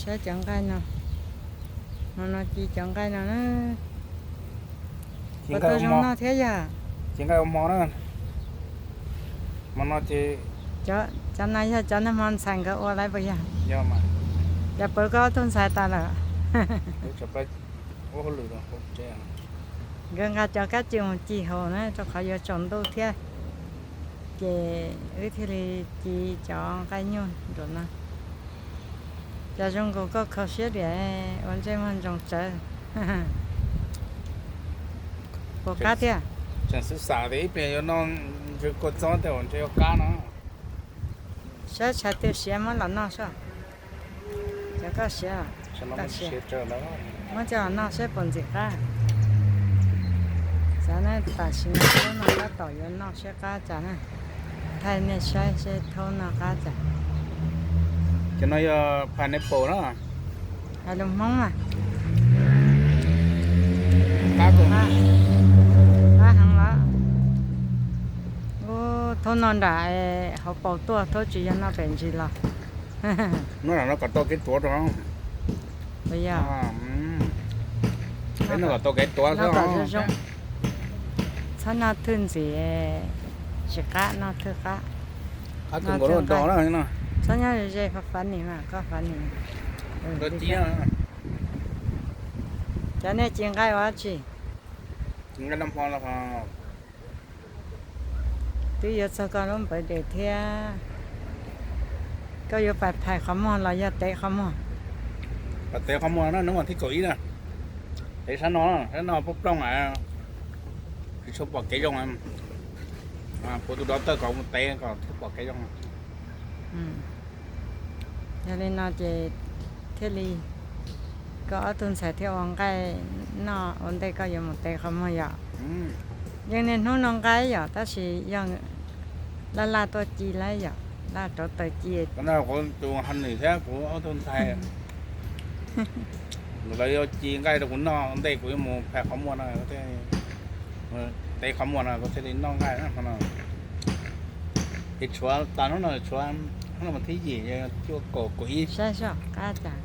Saib cov nqaij no, hmo no ci cov nqaij no na. Ua tuaj zoo noj thiab yog. Ci nqaij ua hmo na. Hmo no ces cov no yog cov nag hmo ntxhais nkawd ua lawm puas yog? Yog mas. Yog pawv koj ob tug ntxhais tas lawm? Nkawd nqa cov kab ci mus ci haus na rau qhov yuav tsaus ntuj thiab. Ces wb thiaj li ci cov nqaij nyuj nraum no. Cas zoo nkaus koj kho siab diam, ua ntsej muag ntsoos tsawv. Puas qab tiag? Tseem xav xav tias ib pliag yuav noj ntshe kua txob tias ntshe yuav qab no. Saib tshav twg siav muab los noj soj. Cov koj siav, muab coj los noj saib puas ntxim qab. Xav na, tam sim no thaub no tab tom yuav noj saib qab cas na. Thaij nej saib seb thaub no qab cas. Cov no yog pineapple na. Hais lus Hmoob mas. Qab heev los. Ub, thaub no nram hauv paus tuaj, thaub tsis yog noj pem ntsis los. Noj no kom tau kev tuav rau. Puas yog? Noj kom tau kev tuav xwb. Txhob noj thwj ntxim, tsis qab, noj thwj qab. Qab kawg nkaus los do na. Txhob nyob ze ze, fav nis mas, koj fav nis. Cov nej ci nqaij ua dab tsi? Twb yuav txog koj lub birthday thiab. Koj yuav pais phais qhov muag los yog tev qhov muag? Pais tev qhov muag na, hnub vas thib kaum ib na. Tev sab no, sab no poob plooj, tsis tshua pom kev zoo. Puas tus dov tawj kom mus tev kom thiaj pom kev zoo. Yog li no ces thiaj li koj ob tug ntxhais thiaj ua nqaij noj ua ntej koj yuav mus tev qhov muag yom. Yeej niaj hnub noj nqaij yom, tab sis yog laj laj tuaj ci lawm yom, laj rauv taws ci. Kuv tus honey thiab kuv ob tug ntxhais, lawv yuav ci nqaij rau kuv noj ua ntej kuv yuav mus phais qhov muag no, tev qhov muag no kuv thiaj li noj nqaij no. Ces tshuav tas hnub no, tshuav hnub no mas thib yim, cuaj kaum, kaum ib. Saib soj qab cas.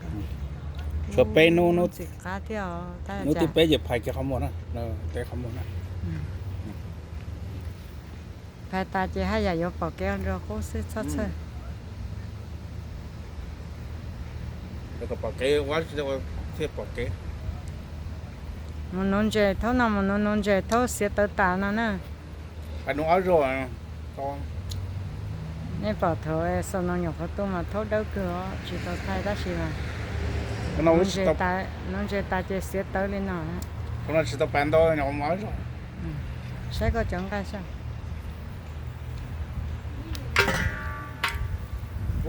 Tshuav peb hnub, hnub thib peb ces phais kiag qhov muag na, tev qhov muag na. Phais tas ces haj yam yuav pom kev nrog qub xwb, txhob txhawj. Kom pom kev, ua tsis tau thiaj pom kev. Mus nuv ntses thaub no, mus nuv nuv ntses thaub xiav tawv tas no na. Hais nuv ob zaug. Nej pom thaum xaus no nyuam qhuav tu mas thaub dawb kawg os, tsis tau thaij tab sis mas nuv ntses tas ces xiav tawv li no. Thaum no tsis tau pais ntau, nyuam qhuav mus ob zaug. Saib koj cov nqaij saib.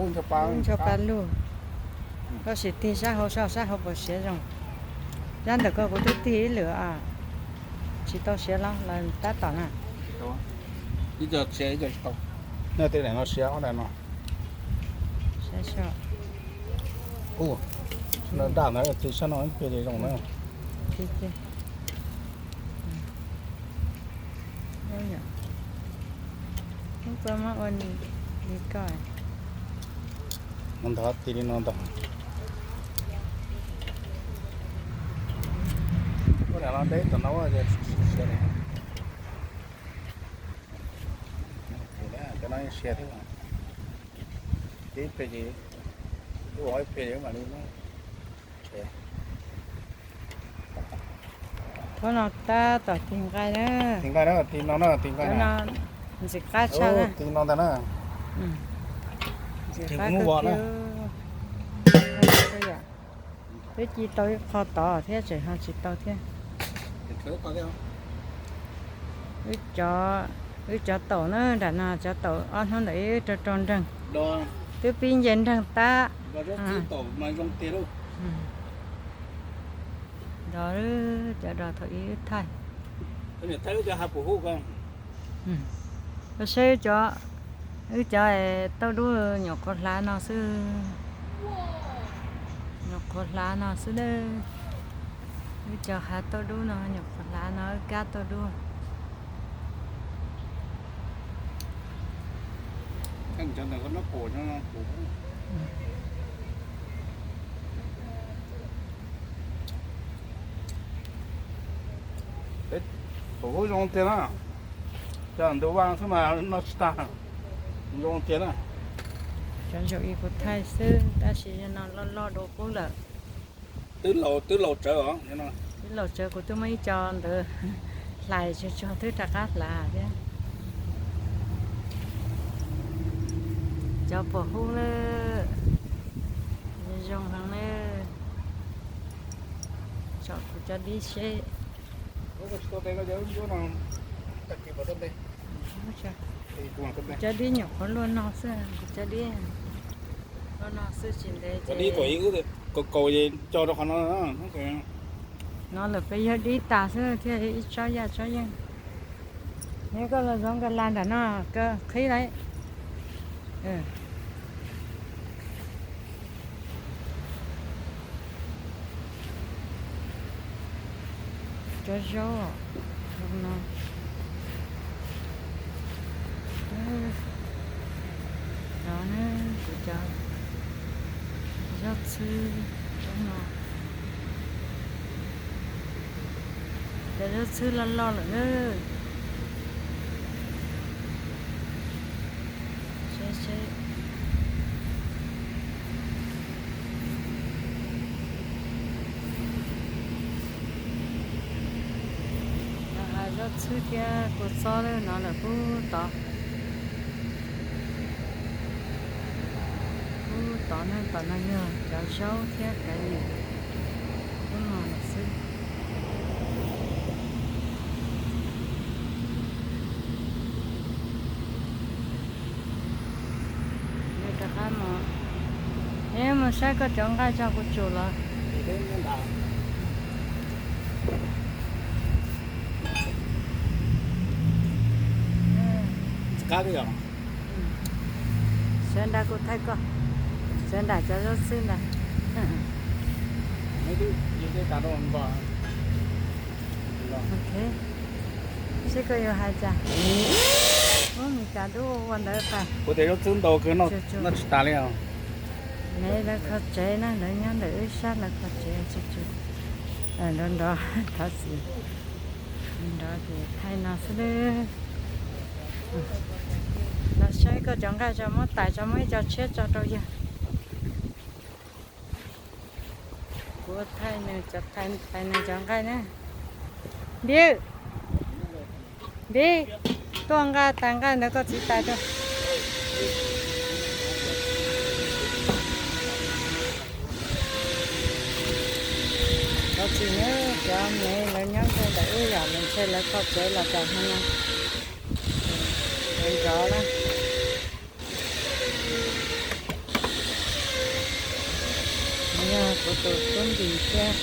Ncho pa lug. Koj sim tig sab hauv soj, sab hauv puas siav zoo. Sab ntawm koj kuv twb tig ib lwm, tsis tau siav los los tab tom na. Ib co siav ib co tsis tau. Nej tej daim no siav ob daim no. Ub, daj ntawd tig sab no ib pliag ces zoo na. Ntawd tig li no ntag. Ua daim no deb tom no. Cov no siav thiab. Ib pliag ces, ib pliag mam li muab. Thaub no tab tom tig nqaij na. Tig nqaij na, tig no na, tig nqaij na. Ntxim qab tshaj na. Tig no ntag na. Ntxim qab kawg kiag. Twb ci tau ib qho tod thiab tseem ho tsis tau thiab. Wb cov taum na, nram no cov taum ob hnub ntawm ib wb rau rau nreeg. Twb pib nce nreeg tab. Nrog cov dos thaum ib wb thaij. Saib, wb cov tauj dub nyuam qhuav hlav no xwb. Nyuam qhuav hlav no xwb na. Wb cov hav tauj dub no nyuam qhuav hlav no, wb kab tauj dub. Cov ntawd koj noj pum no, pum. Pom kuj zoo tiag na. Cov ntug vaj xwb mas noj tsis tag. Zoo tiag na. Cov zaum ib kuv thaij xwb tab sis no loj loj dua qub lawm. Twb laus, twb laus tsawv os. Twb laus tsawv, kuv twb muaj ib co ntawd hlais tsuag tsuag twb rov qab hlav thiab. Cov puas hub lawm, zoo heev lawm. Tsom kuv cov dib seb. Cov dib nyuam qhuav luaj no xwb, kuv cov dib luaj no xwb tsis ntev ces. Dib kom ib wb kaus kaus ces cog rau qhov no. No lawm peb yog dib tas xwb thiaj ib tsob yaj tsob yeej. Neb koj los zoo nkauj la nram no, koj qhib lawm. Cov zaub no, no kuv cov zaub txhwb no, cov zaub txhwb loj loj lawm na. Seb seb. Zaub txhwb thiab kua txob no lawm pub tod. Pub tod na, tom no yog cov zaub thiab kav liam pub no lawm xwb. Neb rov qab mus, neb mus saib koj cov nqaij tso kuv tsum los. Sawv nram kuv thaij koj, sawv nram cov zaub txhwb ntag. Ok, seb koj yuav hais cas. Ub, Mes Kas twb ua ua ntawd pas. Kuv tias zaub txhwb ntau kawg, noj tsis tas li os. Mev lawv kho tsev na, lawv nyob ntawm wb sab lawv kho tsev tsis tsum. Nrov nrov, thov txim. Nrov ces thaij no xwb. Los saib koj cov nqaij tso, muab tais tso, muab ib co tshiab tso rau yawg. Kuv thaij nws cov, tais nws cov nqaij na. Npiv, Npiv, tuaj nqa tais nqaij ntawd koj txiv tais rau. Thov txim nawb, cov Mev lawv nyob ntawm wb yom, ntshe lawv kho tsev los cas no. Nrov na. Yog kuv tus tub npis thiab.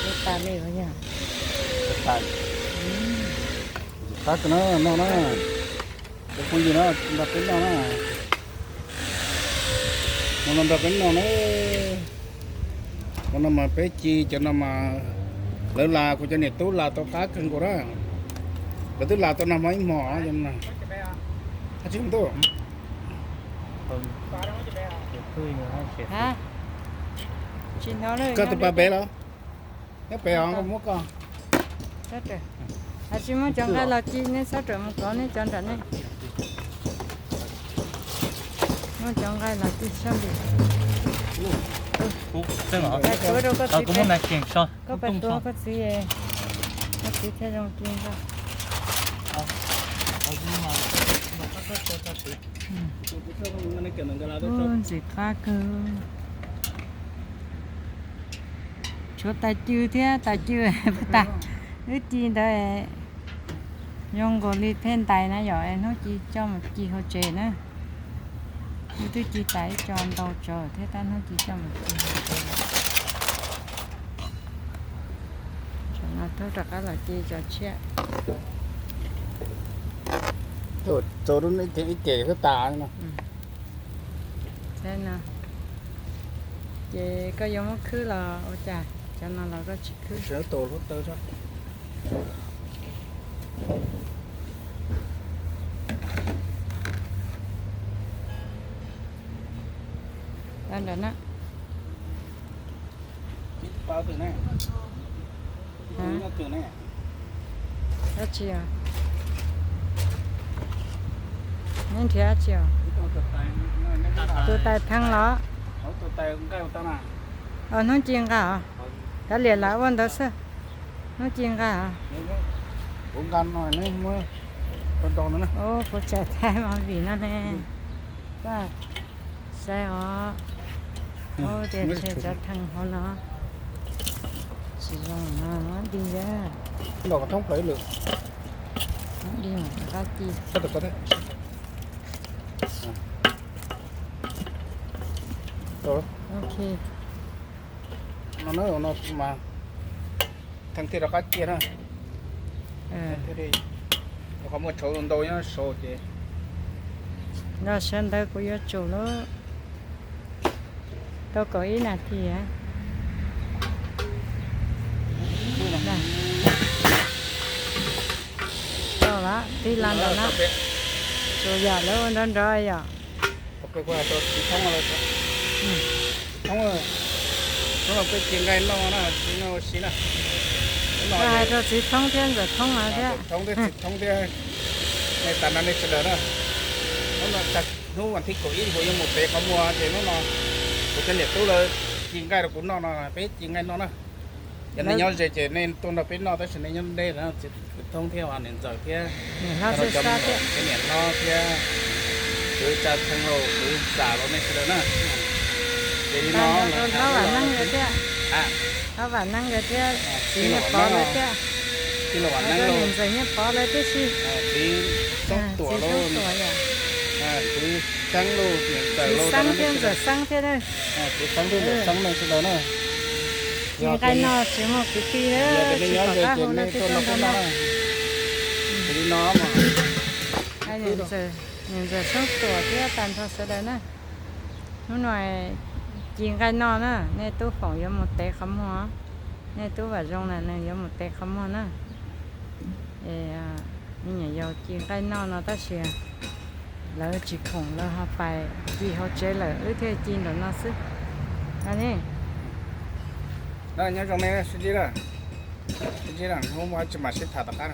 Ua tas li os yog. Qab kawg na, noj na. Cov phooj ywg na, nrog peb noj na. Mus no nrog peb noj na. Mus no mas peb ci cov no mas lawv las, kuv cov niam tub las tau qab kawg nkaus na. Lawv twb las tau nag hmo ib hmos. Tsis hnov, koj tus pas pem los? Nyob pem os, koj muab koj. Tsis muab cov nqaij los ci, neb txhob rawm mus kov neb cov nram nej. Muab cov nqaij los ci sab npis. Pais tuav rau koj txiv, koj pais tuav koj txiv, koj txiv thiaj zoo ci nqaij. Ub, ntxim qab kawg. Tshuav tais cw thiab, tais cw tas, wb ci ntawd zoo nkaus li phej ntais na yom, hnub ci coj mus ci hauv tsev na. Wb twb ci tas ib co ntau tsawv thiab, tab hnub ci coj mus ci hauv tsev. Tsam no thauj rov qab los ci cov tshiab. Tau ib cem thiab tas no. Ces koj yuav muab khwb los ua cas, cov no los koj tsis khwb. Tau nram no. Dab tsi os? Neb nrhiav dab tsi os? Tus tais theej los? Os, hnub ci nqa os. Kav liam, lam ua ntawd xwb. Hnub ci nqa os. Kuv tsaim thaij movie no ne. Saib os. Tias tshe cov theej hauv no tsis zoo no, di, di mas rov qab ci. Ok. No mas theej thiaj rov qab cia na. Qhov muaj tshauv ntau nyob saud ces. Nrog sawv ntawd kuv yuav tsum lub, tau kaum ib nas this. Tau lawm, tig los ntawm no. Tsuas yam lawv ua nrov nrov yom. Txiv Thoob, peb ci nqaij noj na, ci nqaij ua si na. Koj hais rau Txiv Thoob thiab Ntxawm Thoob thiab. Thoob thiab Txiv Thoob thiab, nej tas no nej sawv daws na. Hnub no, hnub vas thib kaum ib kuv yuav mus tev qhov muag ces hnub no kuv cov niam tub lawv ci nqaij rau kuv noj no, peb ci nqaij noj na. Yog nej nyob ze ces nej tuaj nrog peb noj, tab sis nej nyob deb na, Txiv Thoob thiab Ntxawm thiab, cov niam hlob thiab, kuv tsa theej los kuv txam los nej sawv daws na. Ces li no, Vam Neeb nkawd thiab, Vam Neeb nkawd thiab, Txiv Nyiaj Pov lawv thiab, Txiv Nyiaj Pov lawv thiab si, Txiv Xeeb Tuam los, Txiv Xeeb thiab Ntxawm Xeeb thiab, Txiv Xeeb thiab Ntxawm Xeeb no sawv daws na. Ci nqaij noj tsis muaj kwv tij, tsis pom qab hu no thiab tuaj nrog noj. Li no, Ntxawm Xeeb Tuam thiab tag nrho sawv daws na. Hnub no ci nqaij noj na, nej tub Foom yuav mus tev qhov muag, nej tub Vam Zoo na nws yuav mus tev qhov muag na. Me nyuam yaus ci nqaij noj no tab sis lawv tsis khoom, lawv ho pais ci hauv tsev lawm, wb thiaj ci ntawm no xwb. Ne, nyob zoo nej sib ntsib na, sib ntsib na, hnub muaj tsis mam sib tham tom qab.